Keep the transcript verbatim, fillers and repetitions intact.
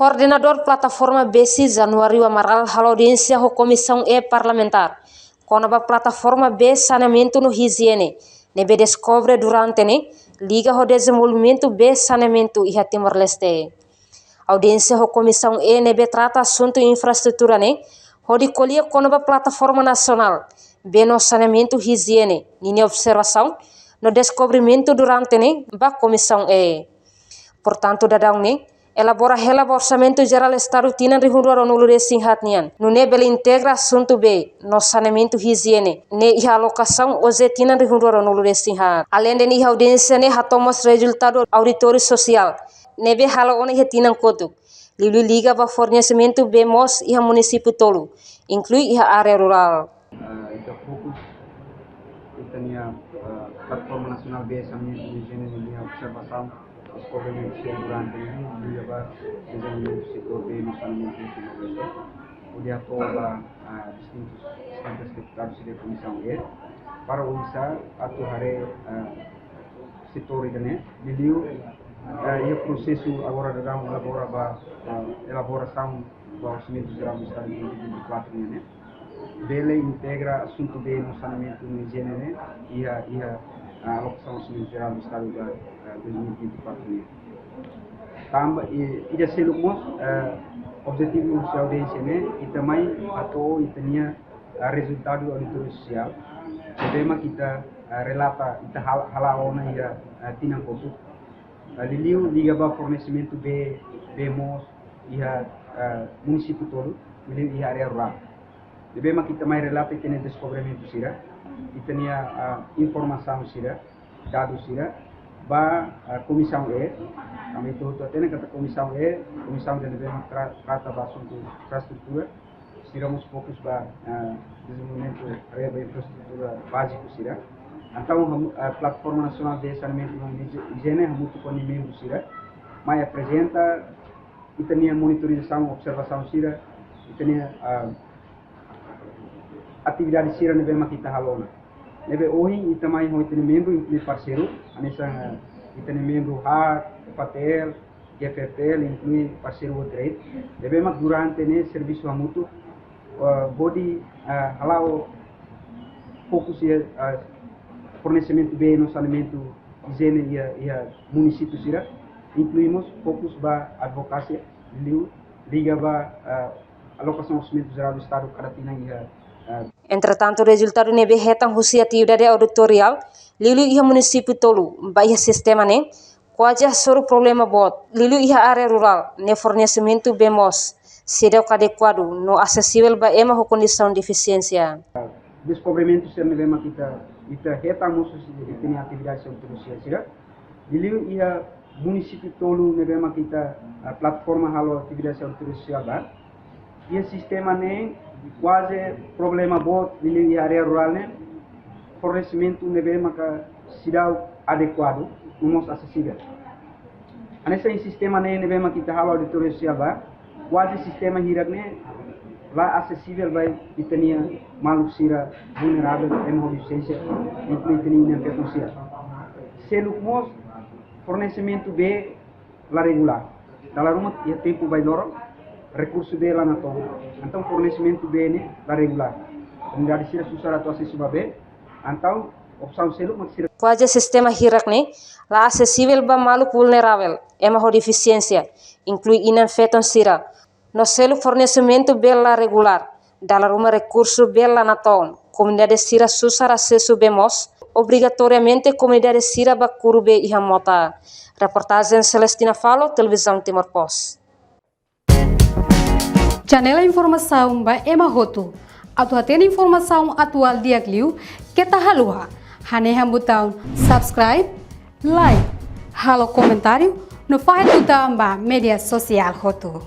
Koordenadór Plataforma Besi, Januário Amaral, halo audiénsia ho Komisaun E Parlamentár kona-ba plataforma bee saneamentu no ijiene ne'ebé deskobre durante ne'e liga ho dezenvolvimentu bee saneamentu iha Timor-Leste. Audiénsia ho Komisaun E ne'ebé trata asuntu infraestrutura ne'e hodi ko'alia kona-ba plataforma nasionál bee no saneamentu ijiene ninia observasaun no deskobrimentu durante ne'e ba Komisaun E. Portantu, daudaun ne'e elabora hela ba Orsamentu Jerál Estadu tinan rihun rua ruanulu-resin-haat nian, nune'e bele integra asuntu bee no saneamentu ijiene ne'e iha alokasaun OJE tinan rihun rua ruanulu-resin-haat. Aleinde ne'e, iha audiénsia ne'e hato'o mós rezultadu auditóriu sosiál ne'ebé halo ona iha tinan kotuk, liuliu liga ba fornesimentu bee moos iha munisípiu tolu, inklui iha área rurál. Ah, ita fokus, ita-nia, ah, Plataforma Nasionál Bee Saneamentu no Ijiene ninia observasaun, deskobrimentu sira durante ne'e liga ba dezenvolvimentu setór bee no saneamentu iha Timor-Leste. Hodi hato'o ba, ah, distintus, distintus deputadus sira Komisaun E, para oinsá atu haree, ah, setór ida-ne'e, liuliu, eh, iha prosesu agora daudaun elabora ba, eh, elaborasaun ba Orsamentu Jerál do Estadu dua mil e vinte e quatro nian ne'e, bele integra asuntu bee no saneamentu no ijiene ne'e iha, iha, eh, alokasaun Orsamentu Jerál do Estadu ba, eh, dois mil e vinte e quatro nian. Tanba, eh, ida seluk mós, eh, objetivu husi audiénsia ne'e, ita mai hato'o ita-nia, eh, rezultadu auditóriu sosiál ne'ebé mak ita, eh, relata, ita hal-, hala'o ona iha, eh, tinan kotuk. Eh, liuliu liga ba fornesimentu bee, bee moos iha, eh, munisípiu tolu, liuliu iha área rurál. Ne'ebé mak ita mai relata ita-nia deskobrimentu sira, ita-nia, eh, informasaun sira, dadus sira ba, eh, Komisaun E. Ami atu hatene katak Komisaun E, komisaun ida ne'ebé tra-, trata ba asuntu infraestrutura, sira mós fokus ba, eh, dezenvolvimentu haree ba infraestrutura báziku sira. Entaun, hamu-, eh, Plataforma Nasionál Bee Saneamentu no Ijiene hamutuk ho nia membru sira mai aprezenta ita-nia monitorizasaun, observasaun sira, ita-nia, eh, atividade sira ne'ebé mak ita halo ona. Ne'ebé ohin ita mai ho ita-nia membru, inklui parseiru, hanesan, eh, ita-nia membru HAK, FATL, GFTL, inklui parseiru World Trade. Ne'ebé mak durante ne'e servisu hamutuk, eh, hodi, eh, hala'o fokus iha, eh, fornesimentu bee no saneamentu ijiene iha, iha munisípiu sira, inklui mós fokus ba advokasia, liu, liga ba, eh, alokasaun Orsamentu Jerál do Estadu kada tinan iha, eh, Entretantu, rezultadu ne'ebé hetan husi atividade auditoriál, liuliu iha munisípiu tolu, ba iha sistema ne'e, kuaze hasoru problema boot, liuliu iha área rurál, ne'e fornesimentu bee moos seidauk adekuadu no asesivel ba ema ho kondisaun defisiénsia. Deskobrimentu sira ne'ebé mak ita, ita hetan mós husi ita-nia atividade auditóriu sira. Liuliu iha munisípiu tolu ne'ebé mak ita, ah, plataforma halo atividade auditóriu sira ba. Iha sistema ne'e kuaze problema boot, liuliu iha área rurál ne'e, fornesimentu ne'ebé maka seidauk adekuadu, no mós asesivel. Hanesan iha sistema ne'e ne'ebé mak ita halo auditóriu sira ba, kuaze sistema hirak ne'e la asesivel ba ita-nia maluk sira vulneravel, ema ho defisiénsia, inklui ita-nia inan-feton sira. Seluk mós, fornesimentu bee la regulár. Dala ruma iha tempu bailoro, rekursu bee la natoon. Entaun fornesimentu bee ne'e la regulár. Komunidade sira susar atu asesu ba bee. Entaun opsaun seluk mak sira. Kuaze sistema hirak ne'e la asesivel ba maluk vulneravel, ema ho defisiénsia, inklui inan-feton sira. No seluk fornesimentu bee la regulár, dala ruma rekursu bee la natoon, komunidade sira susar asesu bee moos, obrigatoriamente komunidade sira bá kuru bee iha mota. Reportajen Celestina Falo, Televizaun Timor Post. Janela informasaun ba ema hotu. Atu hatene informasaun atuál di'ak liu, keta haluha hanehan butaun subscribe, like, halo komentáriu, no fahe tutan ba média sosiál hotu.